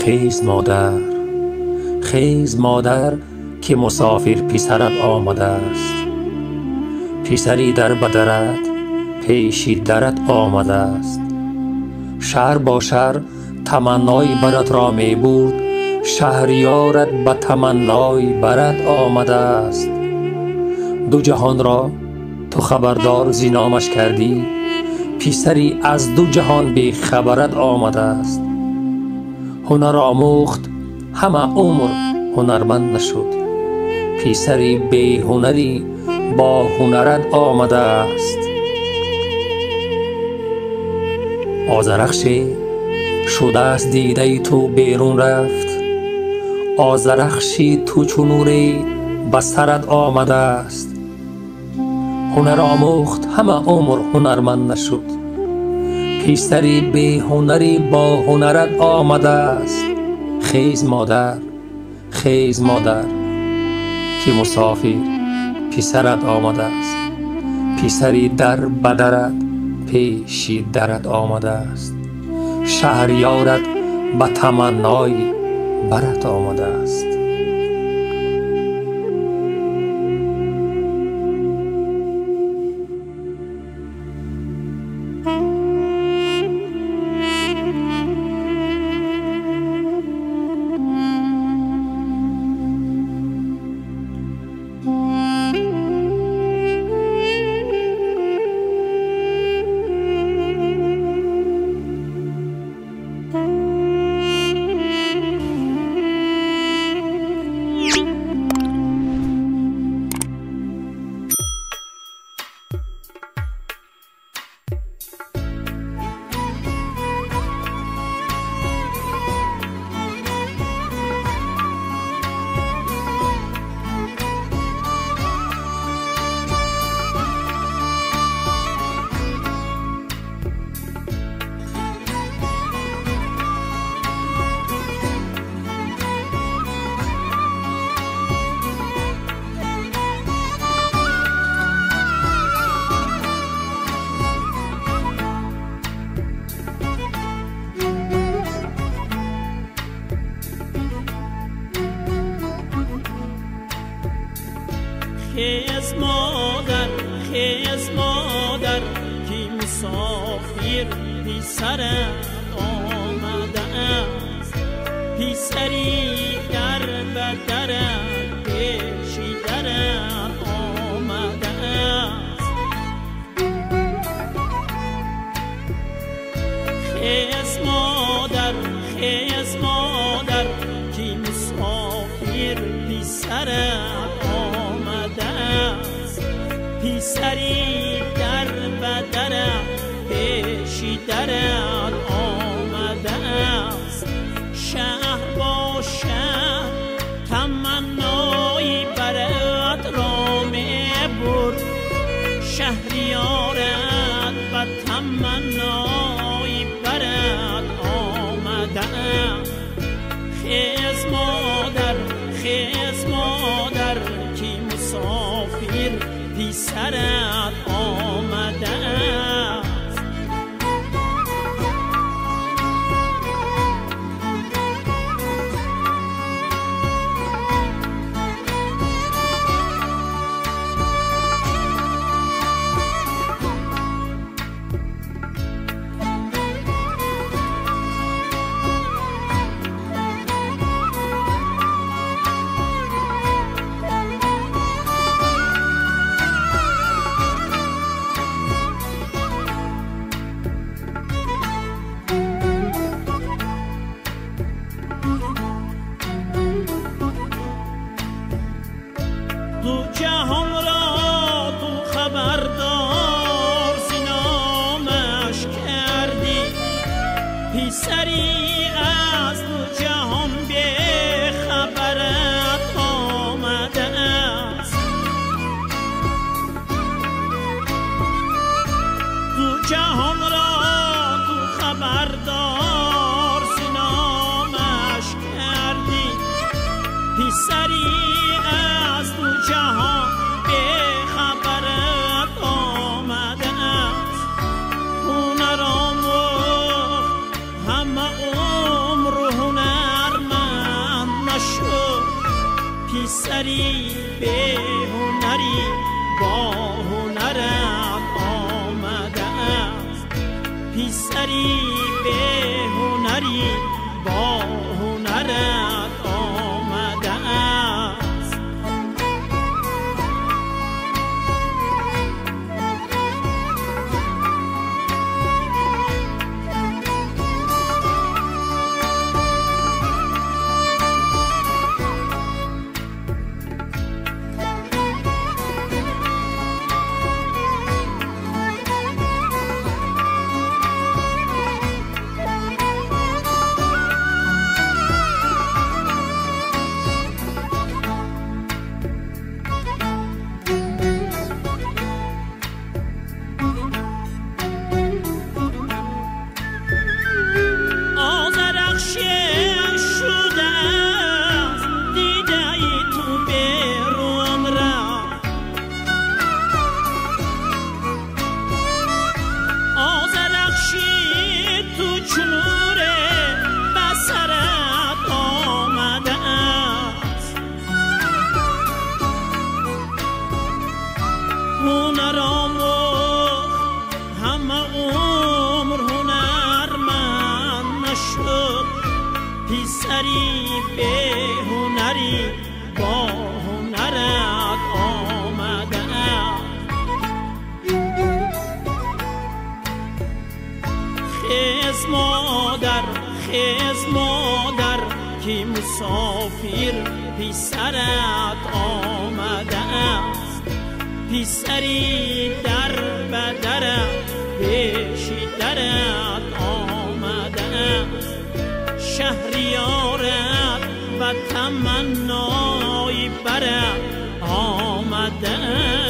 Хез модар, хез модар, ки мусофир писарат омадааст. Писари дар ба дарат, пеши дарат омадааст. Шаҳр бо шаҳр таманнои баратро мебурд, шаҳриёрат ба таманнои барат омадааст. Ду ҷаҳонро ту хабардор зи номаш кардӣ, писари аз ду ҷаҳон бехабарат омадааст. Ҳунар омӯхт, ҳама умр ҳунарманд нашуд, писари беҳунарӣ бо ҳунарат омадааст. Озарахше шудааст дидаи ту берун рафт, озарахши ту чу нуре ба сарат омадааст. Ҳунар омӯхт, ҳама умр ҳунарманд нашуд, писари беҳунарӣ бо ҳунарат омадааст. Хез модар, хез модар, ки мусофир писарат омадааст. Писари дар ба дарат, пеши дарат омадааст. Шаҳриёрат ба таманнои барат омадааст. خیز مادر، خیز مادر، که مسافر پسرت آمده است. پسری در به درت، پیش درت آمده است. خیز مادر، خیز مادر، که مسافر پسرت آمده است. پسری در به درت، پیش درت آمده است. شهر با شهر تمنای برات را میبرد، شهریارت به تمنای برات آمده است. خیز مادر، خیز مادر، که مسافر پسرت آمده است. پسری به هنری با هنرت آمده است. پسری به هنری با هنرت آمده است. خیز مادر، خیز مادر که مسافر پسرت آمده است. پسری در بدرت پیش درت آمده است. شهریارت و تمنای برت آمده.